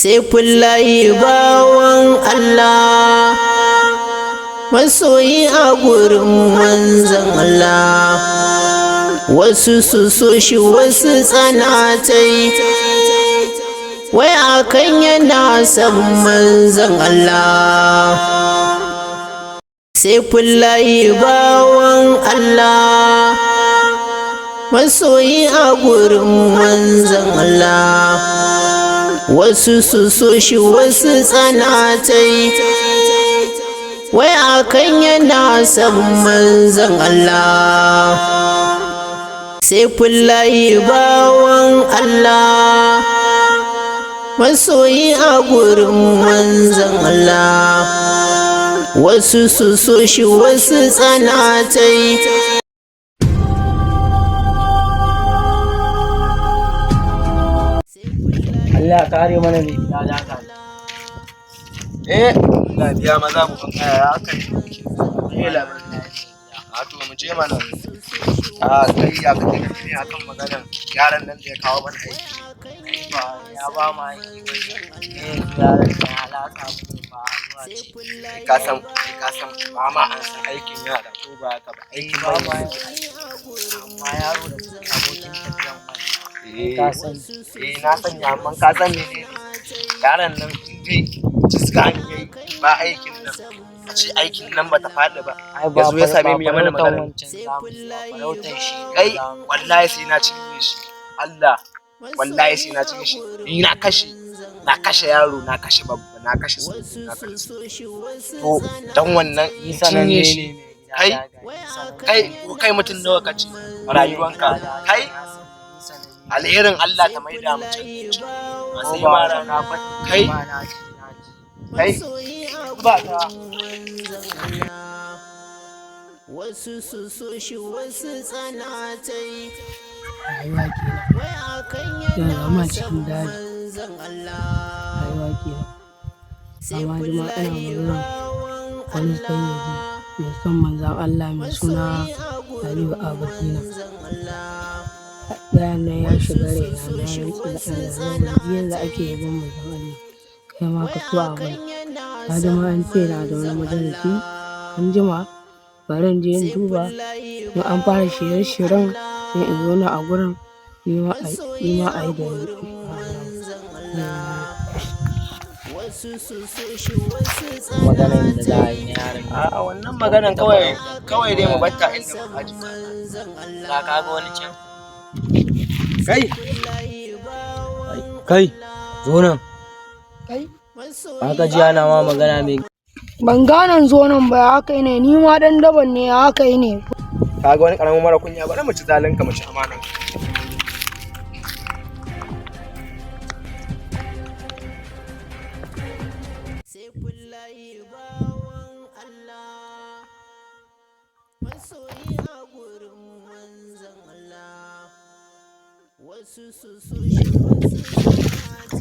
Saifullahi bawan Allah, masoyi a gurin manzon Allah. Wasu su so shi, wasu tsanatai, wai akan yana son manzon Allah. Saifullahi bawan Allah, masoyi a gurin manzon Allah. Wasu su so shi, wasu tsanatai, wai akan yana son manzon Allah. Saifullahi bawan Allah, masoyi a gurin manzon Allah. Wasu su so shi, wasu tsanatai. Allah ya kare mana mai gida da haka. Eh, lafiya maza mu kan kaya haka ne. Eh, labarin. A to mu je mana. A kai ya kake gani ne akan maganar yaran nan da ya kawo mana aiki. Ai ba ya ba mu aiki ba ne. Eh, yaran da ya latsa mu ne ba a zuwa ce. Kai ka san ba ma an san aikin yara ko ba haka ba. Aikin Ba ma manya. Amma yaro da kuke abokin tafiyan manya. Eh, Ka sani. eh, na sani, amma ka san menene? Yaran nan in dai ciska ne yayi ba aikin nan. A ce aikin nan bata faɗi ba. Ai ba Ya zo ya same mu ya mana farautan magana. wancan zamu yi ba, farautan shi ne Kai zamu yi. wallahi sai na cinye shi. Allah, wallahi sai na cinye shi. Ni na kashe yaro, na kashe babba, na kashe su, na kashe su. To dan wannan Ni in sananne cinye ne shi. mai gida Kai da haka, ni sananne kai ne. ko kai mutum nawa kace a rayuwanka? Kai alherin Allah ta maida mu can. Ba Ko sai ba ma wata rana. na faɗi Kai ma na ji na ji. kai ba ta. Wasu su so shi, wasu tsanatai, Rayuwa kenan. Wai akan Yau yana ga ma son cikin daji. manzon Allah. Rayuwa kenan. Amma jima ina magana wani sayyidi mai son manzon Allah mai suna Aliyu Abidina. Gayan nan ya shiga raina, na rantse da Allah, saboda duk yanda ake yabon manzon Allah, kai ma ka so abun. Na ji ma an ce yana da wani majalisi an jima, bari in je in duba in an fara shirye-shiryen, sai in zauna a gurin, ni ma a yi da ni insha Allah. Maganan da za a yi na yaron nan. A'a, wannan maganan kawai kawai dai mu batta inda muka aje. Ga ka ga wani can. Kai. Kai, zo nan. Kai? Ba ka ji ana ma magana mai Ban gane zo nan ba, ya haka ne? Ni ma dan daban ne, ya haka ne? Ka ga wani karamin mara kunya, bari mu ci zalunka, mu ci amanan. Saifullahi bawan Allah, masoyi a gurin manzon Allah. Wasu su so shi, wasu tsanatai.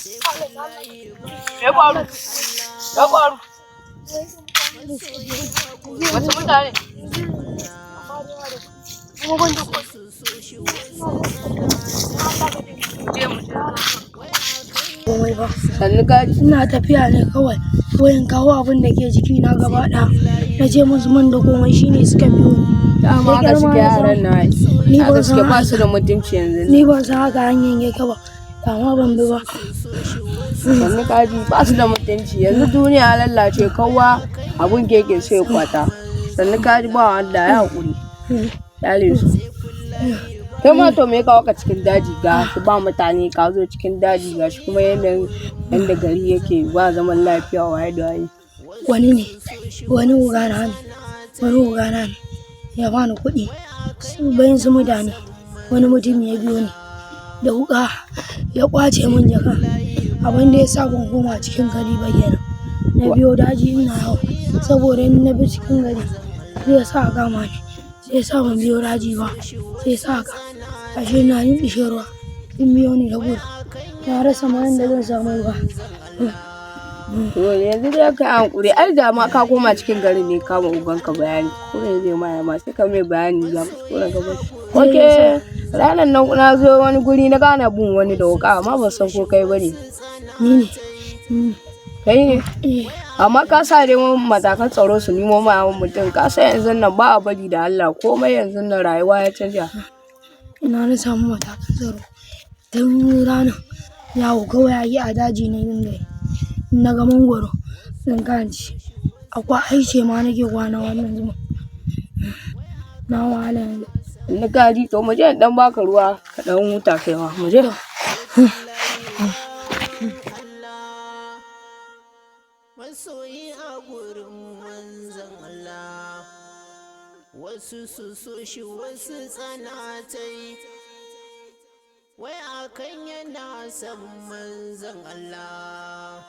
Saifullahi. Me faru? Ya faru? Wasu mutane. Kuma ban da Je mu je. komai ba. Sannu kaji. Ina tafiya ne kawai. Wayan kawo abin da ke jiki na gaba ɗaya. Na je musu man da komai, shine suka biyo ni. Dama haka Da kyar ma suke na yaran samu. na ai. Ni Haka ban suke, san ba su da mutunci yanzu. Ni ban san haka hanyar yake ba. Dama ban bi ba. Sannu kaji, ba su da mutunci yanzu, duniya ya lallace, kowa abun keke so ya kwata. Sannu kaji, ba Allah ya haƙuri. Kyale su. Kai ma to me ya kawo ka cikin daji? Ga shi ba mutane, ka zo cikin daji, ga shi kuma yanayin yanda gari yake, ba zaman lafiya, waye da waye. Wani ne, wani ogana ne, wani ogana ne ya bani kuɗi. Bayan su mutane, wani mutum ya biyo ni da wuƙa ya ƙwace min jaka. Abin da ya sa ban koma cikin gari ba kenan. Na biyo daji ina yawo, saboda in na bi cikin gari zai sa a kama ni. Sai sa ban biyo daji ba, sai sa haka. Ashe na jin ƙishin ruwa, sun biyo ni da gudu. Na rasa ma inda zan samu ruwa. To yanzu dai ka yi hankuri, ai da ma ka koma cikin garin ne kama ubanka bayani ko ne zai ma ma sai ka mai bayani, ya kuskure ka bar. Ok, Ranar nan na zo wani guri na gana bin wani da wuka amma ban san ko kai bane. Ni ne. Ni ne. Kai ne? Eh, Amma ka sa dai matakan tsaro su nemo ma mutum ka san yanzu nan ba a bari da Allah komai yanzu nan rayuwa ya canja. Ina na samu matakan tsaro. Tun ranar yawo kawai ake a daji na dinga yi. In na ga mangwaro zan ci. Akwai aice ma nake kwana wannan zuma. Na wahala yanzu. In ka ji to mu je in dan baka ruwa ka dan huta kai ma mu je. Masoyi a gurin manzon Allah, wasu su so shi wasu tsanatai, wai akan yana son manzon Allah.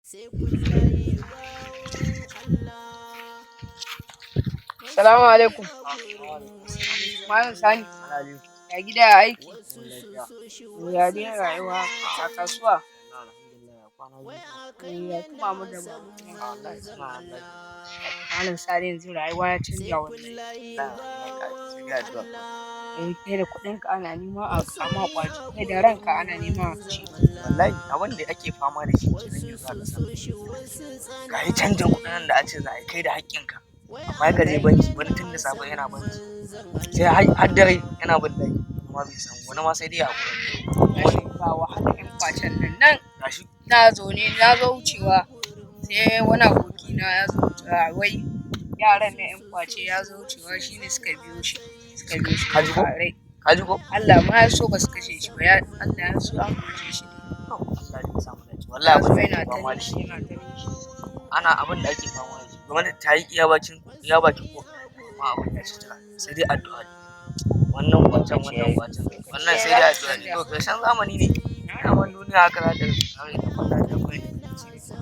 Sai kullayi bawan Allah. Salamu alaikum. Malam Sani. Ya gida ya aiki. Ya dai rayuwa a kasuwa. Ya kuma mu da babu. Malam Sani yanzu rayuwa ya canja wallahi. Eh kai da kuɗin ka ana nema a sama kwaci kai da ranka ana nema a ci. Wallahi abin da ake fama da shi kenan yanzu a ƙasar. Ga yi canjin kuɗin nan da a ce za a yi kai da haƙƙinka, amma ka je banki wani tun da safe yana banki sai har dare yana bin layi amma bai samu wani ma sai dai ya haƙura. Gashi ba wahala ƴan kwacen nan nan. Gashi. Na zo ne na zo wucewa sai wani abokina ya zo wucewa wai yaran na ƴan kwace ya zo wucewa shine suka biyo shi suka biyo shi Ka ji ko? rai. Ka ji ko? Allah ma ya so ba su kashe shi ba ya Allah ya so an kwace shi. Allah ya samu dace. Wallahi Ya zo abin da yana ake ta fama da nishi shi yana ta nishi. ana abin da ake fama da shi, gwamnati ta yi iya bakin ƙoƙarinta amma abin ya ci tura sai dai addu'a ne. Wannan kwacen wannan kwacen wannan sai dai addu'a ne to ƙarshen zamani ne daman duniya haka za ta kare ta kwata ta kai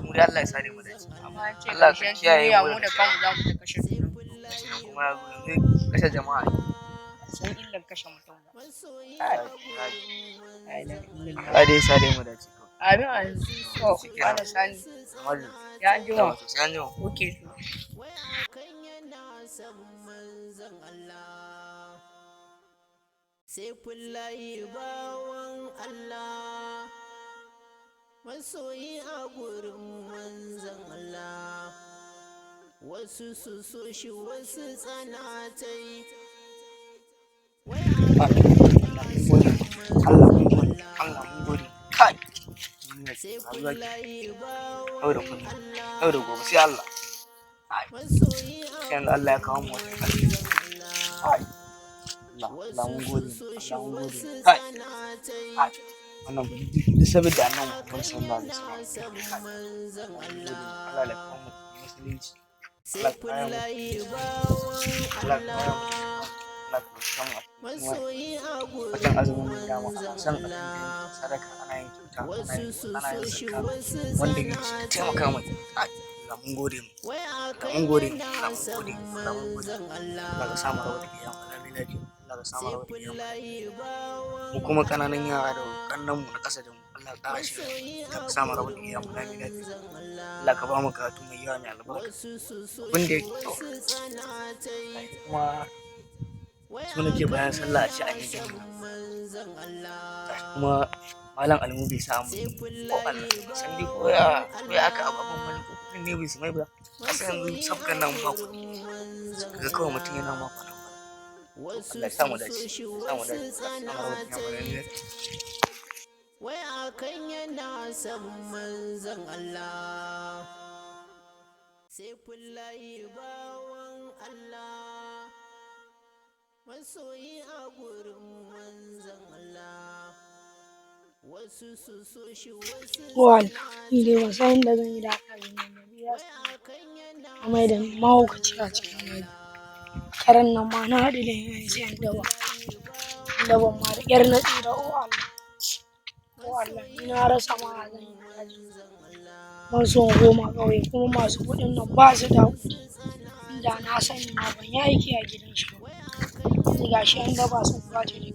mu dai Allah ya sare mu dace. Amma an ce Allah ka ƙarshen kiyaye duniya mu mu da kanmu za mu ta kashe junanmu. Gashi nan kuma ya zo yanzu kashe jama'a ake. San illan kashe mutum ba. La ilaha illallah. Allah dai ya sare mu dace. Amin amin. To, Shikenan. Malam Sani Kamar ya an jima. sai an jima. Okay to. Wai akan yana son manzon Allah. Sai kullayi bawan Allah. Masoyi a gurin manzon Allah. Wasu su so shi wasu tsanatai. Allah mun gode, Allah mun gode, Allah mun gode. Kai duniya ce rayuwa ke yau da kullum, yau da gobe sai Allah. Ai sai yanzu Allah ya kawo mu wata ƙarfi. Ai Allah, Allah mun gode, Allah mun gode. Kai ai wannan ba duk saboda annabi Muhammad sallallahu alaihi wasallam. Kai mun gode, Allah ya kawo mu musulunci. Allah ya kawo mu, Allah ya kawo mu, Allah ya kawo mu a cikin watan azumin nan. Dama ana son a dinga yin sadaka, ana yin kyauta, ana yin zakka, wanda ya ci ka taimaka mata. Ai Allah mun gode mu, Allah mun gode mu, Allah mun gode mu, Allah mun gode mu. Allah ka samu rawa da kiyama lami lafiya. Allah ka samu rawa da kiyama. Mu kuma kananan yara da kannan mu na ƙasa da mu, Allah ka ƙara shi. Allah ka samu rawa da kiyama lami lafiya. Allah ka ba mu karatu mai yawa mai albarka. Abin da ya to kuma su nake bayan sallah a ci an yi gini kuma malam almu bai samu ko Allah san dai ko ya aka abu abun wani ko kudin ne bai su mai ba. Kasa yanzu sabgan nan ba kuɗi kaga kawai mutum yana ma kwana kwana. Allah ya samu dace, ya samu dace, ya samu dace. Wai akan yana son manzon Allah. Sai kullayi bawan Allah. Masoyi a gurin manzon Allah. Wasu su so shi wasu Wal, ni dai ban san inda zan yi da hankalin nan ba. Ni ya a mai da ni mahaukaci a cikin daji. Karen nan ma na haɗu da yan daba. Daban ma da ƙyar na tsira, oh Allah. Oh Allah, ni na rasa ma ya zan yi da daji. Ban so in koma ƙauye kuma masu kuɗin nan ba su da haƙuri. Da na sani ma ban yi aiki a gidan shi ba. Yanzu ga shi yan daba sun ƙwace ni.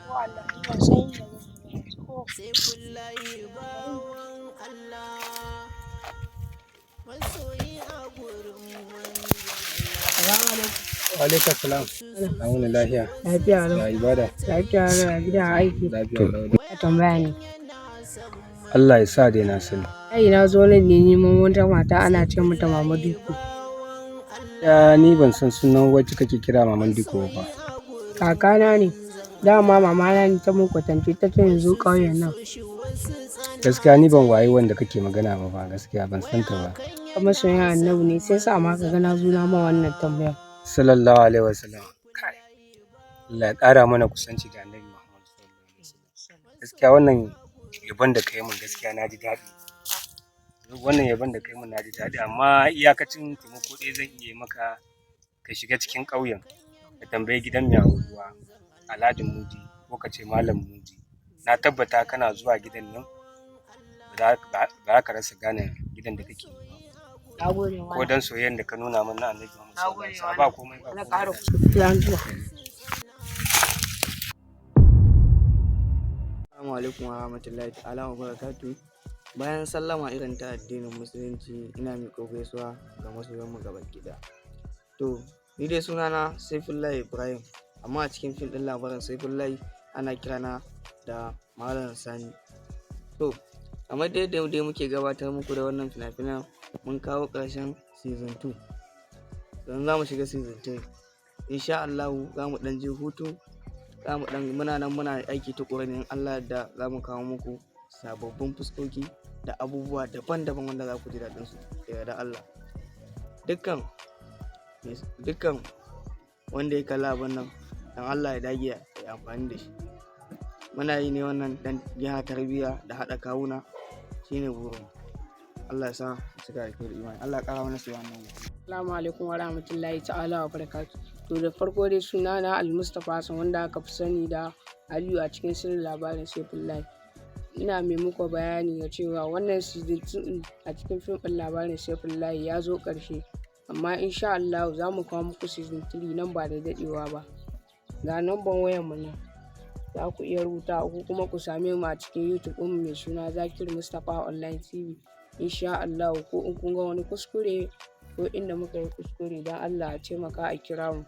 Oh Allah, ni ban san inda zan yi ba yanzu. Oh. Sai kullayi bawan Allah. Masoyi a gurin manzon Allah. Salamu alaikum. Wa alaikum salam. An wuni lafiya. Lafiya lau. Ya ibada. Lafiya lau, ya gida, ya aiki. Lafiya lau. Ya tambaya ne. Allah ya sa dai na sani. Ai na zo nan ne neman wata mata ana ce mata Mama Dikko. Ya ni ban san sunan wacce kake kira Maman Diko ba. Kakana ne. Dama mama na ne ta mun kwatance ta ce in zo ƙauyen nan. Gaskiya ni ban wayi wanda kake magana ba ba, gaskiya ban san ta ba. Kamar masoyin Annabi ne sai sa ma ka ga na zo na ma wannan tambaya. Sallallahu alaihi wasallam. Kai. Allah ya ƙara mana kusanci da Annabi Muhammad sallallahu alaihi wasallam. Gaskiya wannan yabon da kai mun, gaskiya na ji daɗi. Wannan yabon da kai mun na ji daɗi, amma iyakacin taimako ɗaya zan iya yi maka: ka shiga cikin ƙauyen ka tambayi gidan mai unguwa Alhaji Mudi ko ka ce Malam Mudi. Na tabbata kana zuwa gidan nan ba za ka rasa gane gidan da kake ba. Na gode. Ko dan soyayyar da ka nuna min na Annabi Muhammad sallallahu alaihi wasallam, ba komai, ba Na komai. ƙara kusa. Assalamu alaikum wa rahmatullahi ta'ala wa barakatu. Bayan sallama irin ta addinin Musulunci, ina miƙo gaisuwa ga masoyanmu gaba ɗaya. To, ni dai sunana Saifullahi Ibrahim, amma a cikin fim ɗin labarin Saifullahi ana kirana da Malam Sani. To, kamar dai yadda dai muke gabatar muku da wannan fina-finan, mun kawo ƙarshen season 2. Yanzu za mu shiga season 3. Insha Allahu za mu ɗan je hutu, za mu ɗan muna nan muna aiki tuƙuru ne, in Allah da za mu kawo muku sababbin fuskoki da abubuwa daban-daban wanda za ku ji daɗin su da yarda Allah. Dukkan wanda ya kalla abin nan, dan Allah ya dage ya yi amfani da shi. Muna yi ne wannan dan gyara tarbiyya da haɗa kawuna, shine burin. Allah ya sa mu cika da kyau da imani. Allah ya ƙara mana soyayya Annabi. Assalamu alaikum wa rahmatullahi ta'ala wa barakatuh. To, da farko dai suna na Almustapha Hassan, wanda aka fi sani da Aliyu a cikin sirrin labarin Saifullahi. Ina mai muku bayani ga cewa wannan season 2 a cikin fim ɗin labarin Saifullahi ya zo ƙarshe. Amma insha Allah za mu kawo muku season 3 nan ba da daɗewa ba. Ga namban wayar mu nan. Za ku iya rubuta ko kuma ku same mu a cikin YouTube ɗinmu mai suna Zakir Mustapha Online TV. Insha Allah ko in kun ga wani kuskure ko inda muka yi kuskure, don Allah a taimaka a kira mu.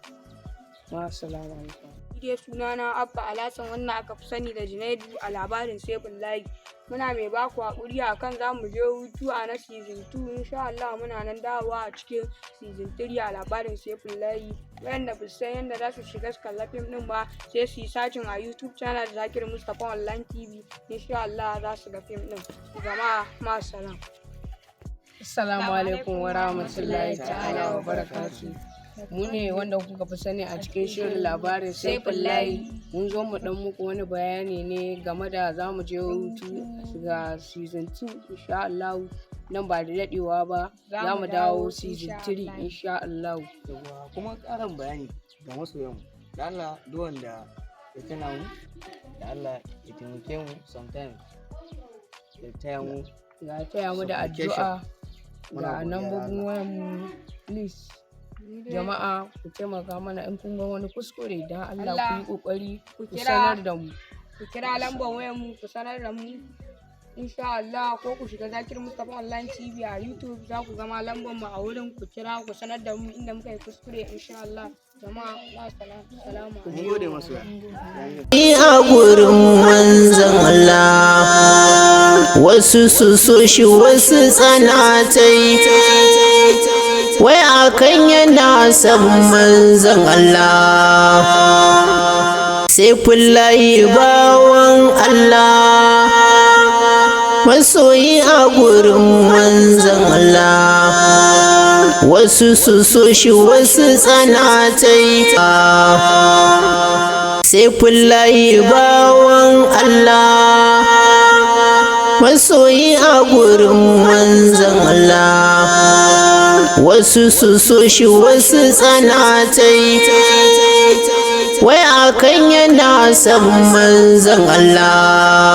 Ma'assalamu alaikum. Ni dai sunana Abba Alhassan, wannan aka fi sani da Junaidu a labarin Saifullahi. Muna mai baku haƙuri a kan za mu je hutu a na season 2. Insha Allah muna nan dawowa a cikin season 3 a labarin Saifullahi. Wayanda ba su san yadda za su shiga su kalla fim ɗin ba, sai su yi searching a YouTube channel Zakir Mustapha Online TV. Insha Allah za su ga fim ɗin. Jama'a, ma'assalam. Assalamu alaikum wa rahmatullahi ta'ala wa barakatuh. Mu ne wanda kuka fi sani a cikin shirin labarin Saifullahi. Mun zo mu dan muku wani bayani ne game da za mu je hutu ga season 2. Insha Allah nan ba da dadewa ba za mu dawo season 3 insha Allah. Yawwa, kuma ƙarin bayani ga masoyanmu. Da Allah duk wanda ya tuna mu, da Allah ya taimake mu sometimes ya taya mu Ga taya mu da supplication. Addu'a Muna ga godiya da nambobin Allah. wayan mu. Please jama'a, ku taimaka mana in kun ga wani kuskure, don Allah ku yi kokari Ku ku kira sanar da mu. Ku kira lambar wayar mu ku sanar da mu insha Allah, ko ku shiga Zakir Mustapha Online TV a YouTube, za ku gama lambar mu a wurin. Ku kira ku sanar da mu inda muka yi kuskure insha Allah. Jama'a, ma salamu. Mun gode masoya. A gurin manzan Allah, wasu su so shi, wasu tsanatai, wai akan yana son manzan Allah. Saifullahi bawan Allah, masoyi a gurin manzan Allah, wasu su so shi, wasu tsanatai. Saifullahi bawan Allah, masoyi a gurin manzan Allah, wasu su so shi, wasu tsanatai, wai akan yana son manzan Allah.